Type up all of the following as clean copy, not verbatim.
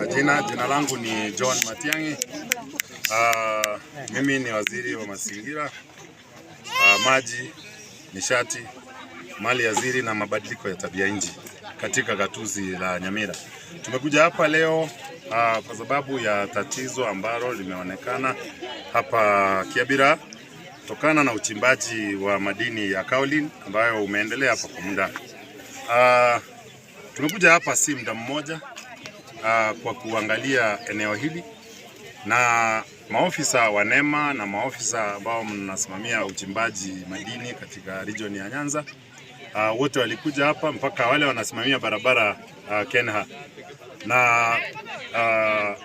Jina langu ni John Matiang'i. Mimi ni waziri wa mazingira, maji, nishati, mali asili na mabadiliko ya tabia nchi katika gatuzi la Nyamira. Tumekuja hapa leo kwa sababu ya tatizo ambalo limeonekana hapa Kiabira kutokana na uchimbaji wa madini ya kaolin ambayo umeendelea hapa kwa muda. Tumekuja hapa si muda mmoja kwa kuangalia eneo hili na maofisa wa NEMA na maofisa ambao mnasimamia uchimbaji madini katika region ya Nyanza, wote walikuja hapa mpaka wale wanasimamia barabara, KeNHA na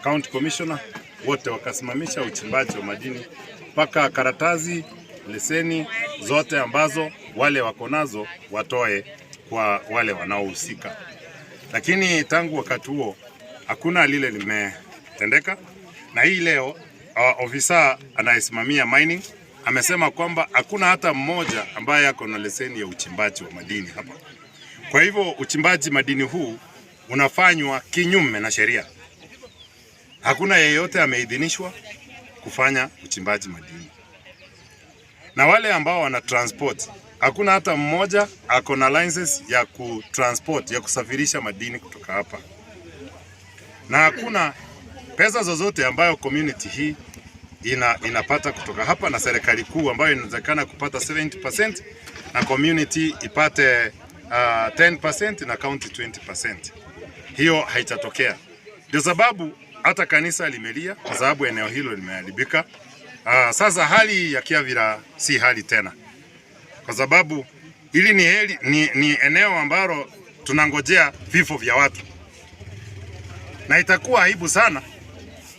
county commissioner, wote wakasimamisha uchimbaji wa madini mpaka karatasi leseni zote ambazo wale wako nazo watoe kwa wale wanaohusika. Lakini tangu wakati huo hakuna lile limetendeka, na hii leo ofisa anayesimamia mining amesema kwamba hakuna hata mmoja ambaye ako na leseni ya uchimbaji wa madini hapa. Kwa hivyo uchimbaji madini huu unafanywa kinyume na sheria. Hakuna yeyote ameidhinishwa kufanya uchimbaji madini, na wale ambao wana transport, hakuna hata mmoja ako na license ya kutransport, ya kusafirisha madini kutoka hapa, na hakuna pesa zozote ambayo community hii inapata kutoka hapa, na serikali kuu ambayo inawezekana kupata 70% na community ipate 10% na county 20%. Hiyo haijatokea. Ndio sababu hata kanisa limelia kwa sababu eneo hilo limeharibika. Sasa hali ya Kiavira si hali tena, kwa sababu hili ni eneo ambalo tunangojea vifo vya watu, na itakuwa aibu sana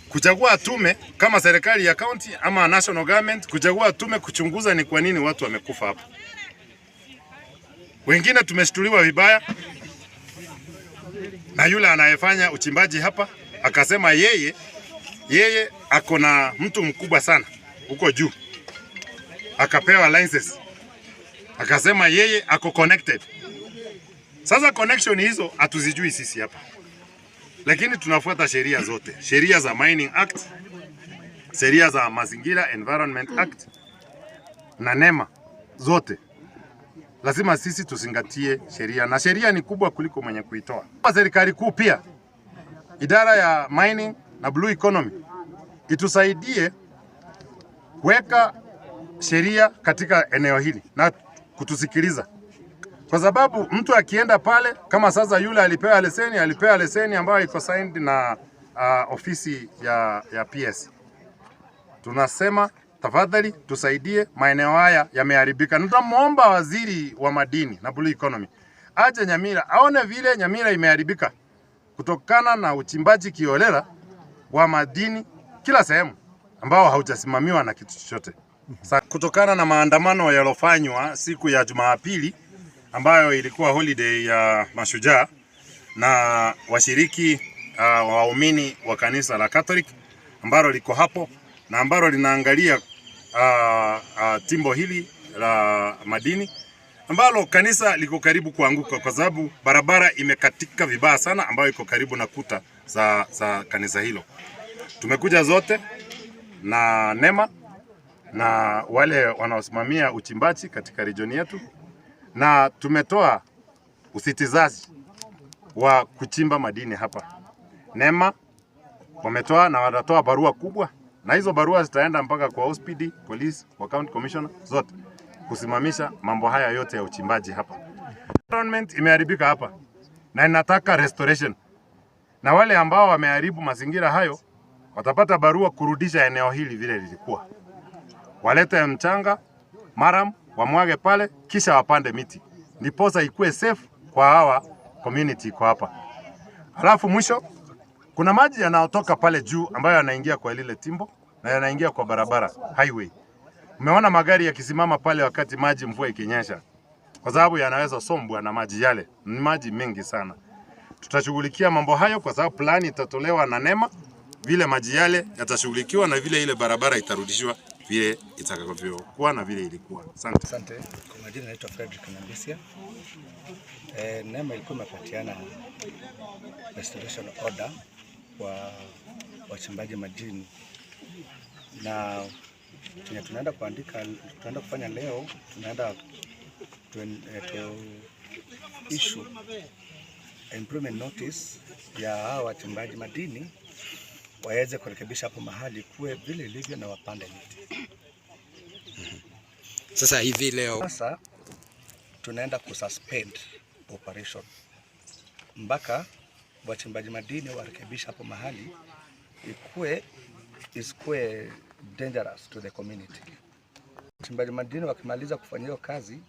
kuchagua tume kama serikali ya county ama national government kuchagua tume kuchunguza ni kwa nini watu wamekufa hapa. Wengine tumeshtuliwa vibaya na yule anayefanya uchimbaji hapa akasema yeye ako na mtu mkubwa sana huko juu, akapewa license, akasema yeye ako connected. Sasa connection hizo hatuzijui sisi hapa, lakini tunafuata sheria zote, sheria za Mining Act, sheria za mazingira Environment Act na NEMA zote. Lazima sisi tuzingatie sheria, na sheria ni kubwa kuliko mwenye kuitoa. Serikali kuu pia, idara ya mining na blue economy itusaidie kuweka sheria katika eneo hili na kutusikiliza, kwa sababu mtu akienda pale kama sasa yule alipewa leseni ambayo iko signed na ofisi ya PS. Tunasema tafadhali tusaidie, maeneo haya yameharibika. Nitamwomba waziri wa madini na blue economy aje Nyamira aone vile Nyamira imeharibika kutokana na uchimbaji kiholela wa madini kila sehemu ambao haujasimamiwa na kitu chochote. Kutokana na maandamano yaliyofanywa siku ya Jumapili ambayo ilikuwa holiday ya mashujaa na washiriki, waumini wa kanisa la Catholic ambalo liko hapo na ambalo linaangalia timbo hili la madini ambalo kanisa liko karibu kuanguka kwa sababu barabara imekatika vibaya sana, ambayo iko karibu na kuta za kanisa hilo. Tumekuja zote na NEMA na wale wanaosimamia uchimbaji katika region yetu, na tumetoa usitizaji wa kuchimba madini hapa. NEMA wametoa na watatoa barua kubwa, na hizo barua zitaenda mpaka kwa OCPD, police, kwa county commissioner zote kusimamisha mambo haya yote ya uchimbaji hapa. Environment imeharibika hapa na inataka restoration, na wale ambao wameharibu mazingira hayo watapata barua kurudisha eneo hili vile lilikuwa. Walete mchanga murram, wamwage pale, kisha wapande miti, ndiposa ikuwe safe kwa hawa community iko hapa. Alafu mwisho kuna maji yanayotoka pale juu ambayo yanaingia kwa lile timbo na yanaingia kwa barabara highway. Umeona magari yakisimama pale wakati maji mvua ikinyesha, kwa sababu yanaweza sombwa na maji yale, ni maji mengi sana. Tutashughulikia mambo hayo kwa sababu plani itatolewa na NEMA vile maji yale yatashughulikiwa na vile ile barabara itarudishwa vile itakavyokuwa na vile ilikuwa. Asante. Asante. Kwa majina naitwa Frederick Nambisia. NEMA ilikuwa imepatiana restoration order kwa wachimbaji madini, na chenye tunaenda kuandika, tunaenda kufanya leo, tunaenda to issue improvement notice ya hawa wachimbaji madini waweze kurekebisha hapo mahali kuwe vile ilivyo na wapande miti. Sasa hivi leo Sasa tunaenda kususpend operation mpaka wachimbaji madini warekebisha hapo mahali ikue isikue dangerous to the community. Wachimbaji madini wakimaliza kufanya hiyo kazi,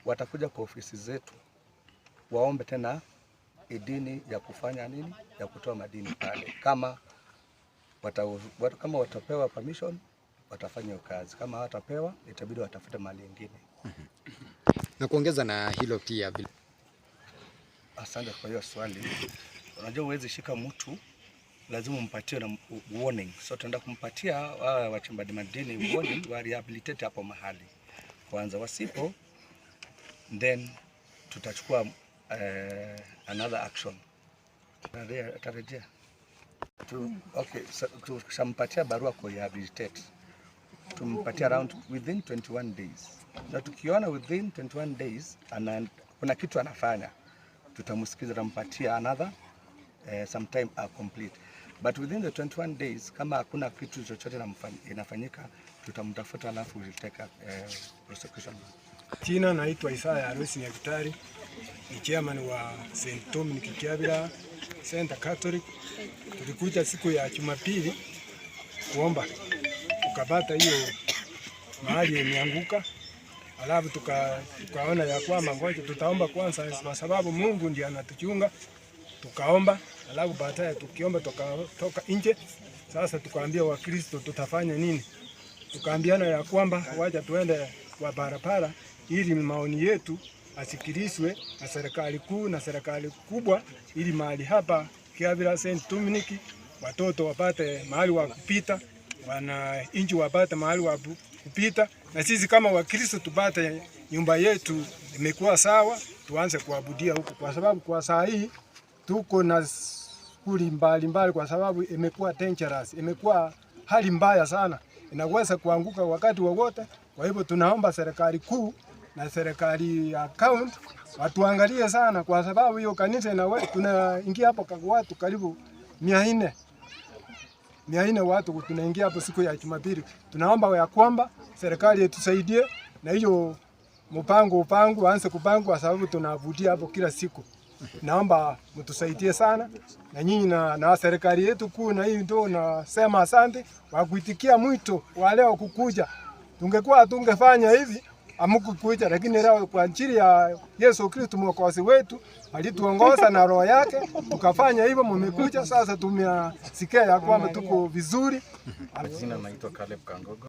watakuja kwa ofisi zetu waombe tena idini ya kufanya nini, ya kutoa madini pale. Kama watapewa permission watafanya hiyo kazi, kama hawatapewa itabidi watafute mahali ingine. Na kuongeza na hilo pia vile Asante kwa hiyo swali. Unajua huwezi shika mtu, lazima umpatie na warning. So tunaenda kumpatia hawa wachimbaji madini warning wa rehabilitate hapo mahali kwanza, wasipo then tutachukua another action. Tarejea okay, so, tukishampatia barua ku rehabilitate tumpatie around within 21 days, na tukiona within 21 days kuna kitu anafanya tutamsikiza, tutampatia another sometime complete but within the 21 days kama hakuna kitu chochote inafanyika tutamtafuta, alafu we'll take prosecution. Jina naitwa Isaya Arusi Nyakitari, ni chairman wa St. Dominic Kiabira Center Catholic. Tulikuja siku ya Jumapili kuomba, tukapata hiyo mahali imeanguka, alafu tukaona ya kwamba ngoja tutaomba kwanza, kwa sababu Mungu ndiye anatuchunga. Tukaomba, alafu baadaye tukiomba tukatoka nje. Sasa tukaambia Wakristo tutafanya nini? Tukaambiana ya kwamba wacha tuende kwa barabara ili maoni yetu asikilizwe na serikali kuu na serikali kubwa, ili mahali hapa Kiabira St. Dominic watoto wapate mahali wa kupita, wananchi wapate mahali wa kupita, na sisi kama Wakristo tupate nyumba yetu imekuwa sawa, tuanze kuabudia huku, kwa sababu kwa saa hii tuko na skuli mbalimbali, kwa sababu imekuwa dangerous, imekuwa hali mbaya sana, inaweza kuanguka wakati wowote. Kwa hivyo tunaomba serikali kuu na serikali ya county watuangalie sana, kwa sababu hiyo kanisa tunaingia hapo kwa watu karibu 400 watu tunaingia hapo siku ya Jumapili. Tunaomba ya kwamba serikali itusaidie na hiyo mpango upango aanze kupangwa, kwa sababu tunavutia hapo kila siku. Naomba mtusaidie sana na nyinyi na serikali yetu kuu, na hii ndio nasema asante kwa kuitikia mwito wa leo kukuja. Tungekuwa tungefanya hivi amukukuja, lakini leo kwa ajili ya Yesu Kristo mwokozi wetu alituongoza na roho yake tukafanya hivyo, mmekuja sasa, tumesikia ya kwamba tuko vizuri. Jina naitwa Caleb Kangogo.